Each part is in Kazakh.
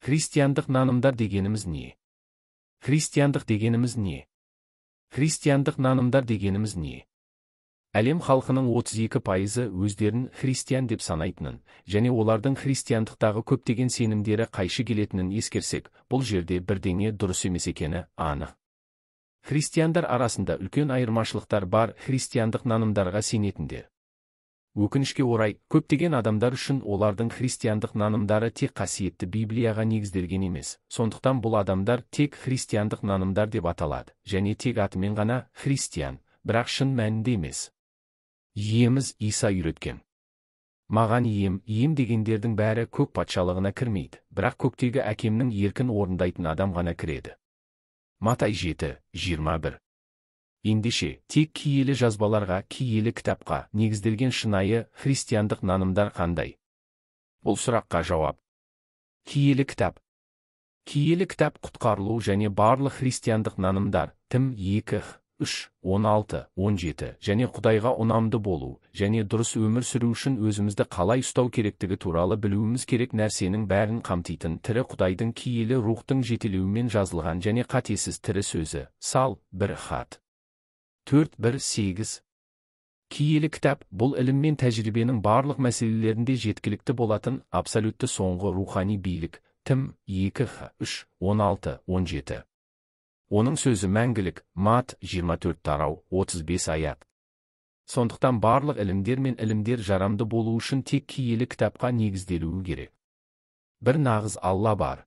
Христиандық нанымдар дегеніміз не? Христиандық дегеніміз не? Христиандық нанымдар дегеніміз не? Әлем халқының 32%-ы өздерін христиан деп санайтынын және олардың христиандықтағы көптеген сенімдері қайшы келетінін ескерсек, бұл жерде бірдеңе дұрыс емес екені анық. Христиандар арасында үлкен айырмашылықтар бар христиандық нанымдарға сенетіндер. Өкінішке орай, көптеген адамдар үшін олардың христиандық нанымдары тек қасиетті Библияға негізделген емес. Сондықтан бұл адамдар тек христиандық нанымдар деп аталады және тек атымен ғана христиан, бірақ шын мәнінде емес. Иеміз Иса үйреткен. Маған ием, ием дегендердің бәрі көк патшалығына кірмейді, бірақ көктегі әкемнің еркін орындайтын адам ғана кіреді. Матай 7:21. Ендеше, тек киелі жазбаларға, киелі кітапқа негізделген шынайы христиандық нанымдар қандай? Бұл сұраққа жауап. Киелі кітап. Киелі кітап құтқарылу және барлық христиандық нанымдар, Тім 2, 3, 16, 17 және Құдайға ұнамды болу және дұрыс өмір сүру үшін өзімізді қалай ұстау керектігі туралы білуіміз керек нәрсенің бәрін қамтитын тірі Құдайдың киелі рухтың жетелеуімен жазылған және қатесіз тірі сөзі. Сал 1 хат. 4:1-8. Киелі кітап бұл ілім мен тәжірибенің барлық мәселелерінде жеткілікті болатын абсолютті соңғы рухани билік. Тім 2, 3, 16, 17. Оның сөзі мәңгілік. Мат 24 тарау 35 аят. Сондықтан барлық ілімдер мен ілімдер жарамды болу үшін тек киелі кітапқа негізделуі керек. Бір нағыз Алла бар.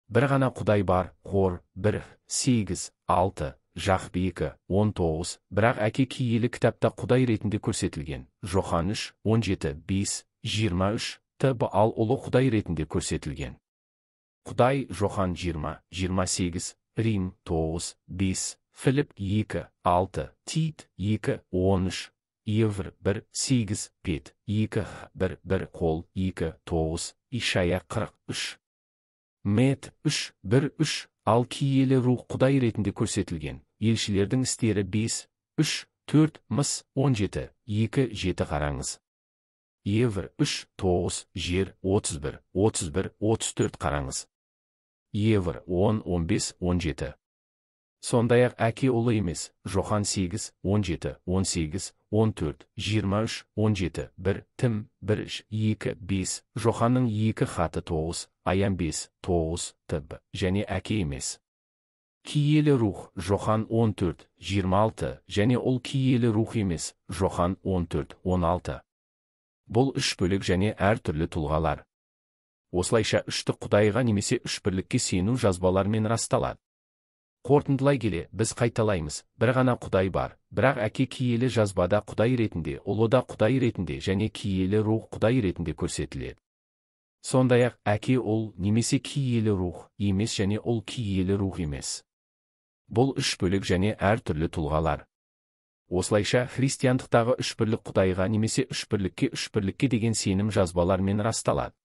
Бір ғана Құдай бар. Қор 1, 8, 6, Жақып 2, 19, бірақ әке киелі кітапта Құдай ретінде көрсетілген. Жохан 3, 17, 5, 23, Т.Б. Ал ұлы Құдай ретінде көрсетілген. Құдай Жохан 20, 28, Рим 9, 5, Филипп 2, 6, Тит 2, 13, Евр 1, 8, Пет 2, 1, 1, Қол 2, 9, Ишая 43. Мет 3, 1, 3, ал киелі рух Құдай ретінде көрсетілген. Елшілердің істері 5, 3, 4, Мыс 17, 2, 7 қараңыз. Евр 3, 9, Жер 31, 31, 34 қараңыз. Евр 10, 15, 17. Сондай-ақ әке ұлы емес. Жохан 8, 17, 18, 14, 23, 17, 1, Тім 1, 2, 5, Жоханның 2 хаты 9, Аян 5, 9, Т.Б. және әке емес. Киелі рух Жохан 14, 26 және ол киелі рух емес. Жохан 14, 16. Бұл үш бөлік және әртүрлі тұлғалар. Осылайша үштік Құдайға немесе үш бірлікке сену жазбалармен расталады. Қорытындылай келе, біз қайталаймыз, бір ғана Құдай бар, бірақ әке киелі жазбада Құдай ретінде, ұлы да Құдай ретінде және киелі рух Құдай ретінде көрсетіледі. Сондай-ақ әке ұл немесе киелі рух емес және ұл киелі рух емес. Бұл үш бөлік және әртүрлі тұлғалар. Осылайша христиандықтағы үш бірлік Құдайға немесе үш бірлікке деген сенім жазбалармен расталады.